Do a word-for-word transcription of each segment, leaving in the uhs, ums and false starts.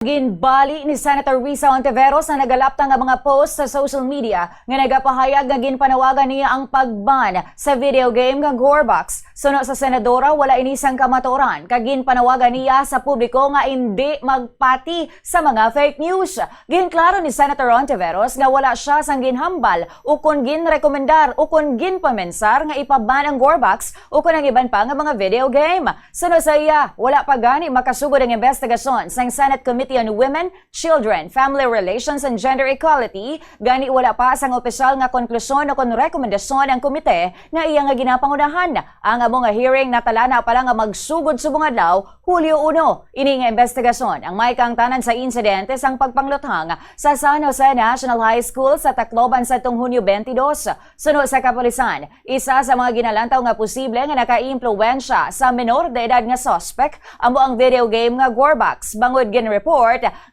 Ginbali ni Senator Risa Ontiveros ang nagalapta nga mga post sa social media nga nagapahayag nga ginpanawagan niya ang pag-ban sa video game nga Gorebox. Suno sa senadora, wala ini sang kamatuoran, kag ginpanawagan niya sa publiko nga indi magpati sa mga fake news. Ginklaro ni Senator Ontiveros nga wala siya sang ginhambal ukon ginrekomendar ukon ginpamensar nga ipa-ban ang Gorebox ukon ang iban pa nga mga video game. Suno sa iya, wala pa gani makasugod ang imbestigasyon sang Senate Committee on Women, Children, Family Relations, and Gender Equality, gani wala pa sang opisyal nga konklusyon ukon rekomendasyon ang komite nga iya nga ginapangunahan. Ang amo nga hearing natalana pa lang nga magsugod subong adlaw, Hulyo uno. Ini nga imbestigasyon ang may kaangtanan sa insidente sang pagpangluthang sa San Jose National High School sa Tacloban sadtong Hunyo twenty-two. Suno sa kapulisan, isa sa mga ginalantaw nga posible nga nakaimpluwensya sa menor de edad nga suspek amo ang video game nga Gorebox, bangod gin-report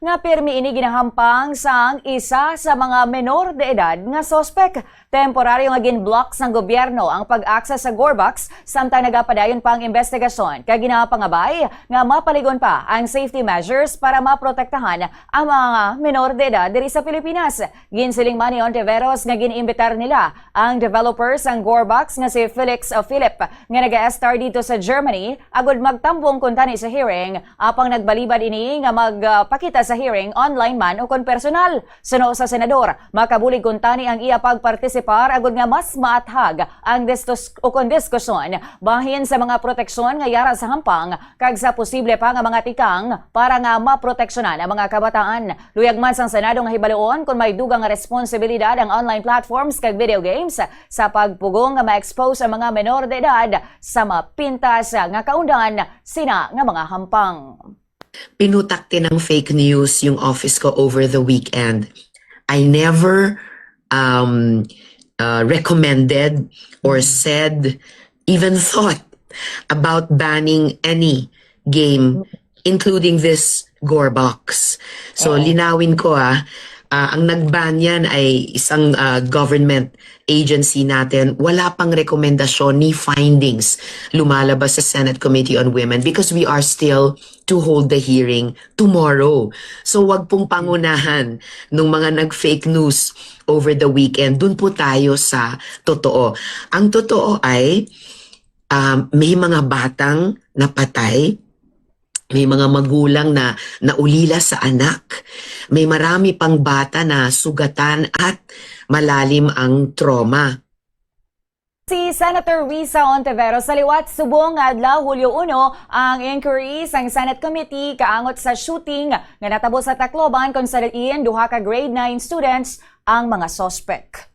nga pirmi ini ginahampang sang isa sa mga menor de edad nga suspek. Temporaryo nga gin-block sang gobyerno ang pag-access sa Gorebox, samtang nagapadayon pa ang imbestigasyon, kag ginapangabay nga mapalig-on pa ang safety measures para maprotektahan ang mga menor de edad diri sa Pilipinas. Ginsiling man ni Ontiveros nga gin-imbitar nila ang developer sang Gorebox nga si Felix Philip nga nag-estar dito sa Germany agud magtambong kuntani sa hearing, apang nagbalibad ini nga magpakita sa hearing online man ukon personal. Suno sa senador, makabulig kuntani ang iya pagpartisipar agud nga mas maathag ang diskus-, ukon diskusyon bahin sa mga proteksyon nga yara sa hampang kag sa posible pa nga mga tikang para nga maproteksyonan ang mga kabataan. Luyag man sang Senado nga hibaluon kon may dugang nga responsibilidad ang online platforms kag video games sa pagpugong nga ma-expose ang mga menor de edad sa mapintas nga kaundan sina nga mga hampang. Pinutak tinang fake news yung office ko over the weekend. I never um, uh, recommended or said, even thought about banning any game, including this Gorebox. So, Oo. linawin ko ah, ah, ang nag-ban yan ay isang ah, government agency natin. Wala pang rekomendasyon ni findings lumalabas sa Senate Committee on Women because we are still to hold the hearing tomorrow. So, wag pong pangunahan nung mga nag-fake news over the weekend. Dun po tayo sa totoo. Ang totoo ay, um, may mga batang napatay, may mga magulang na naulila sa anak, may marami pang bata na sugatan at malalim ang trauma. Si Senator Risa Ontiveros sa liwat. Subong nga adlaw, Hulyo uno, ang inquiry sang Senate Committee kaangot sa shooting nga natabo sa Tacloban, kung sa diin duha ka grade nine students ang mga suspek.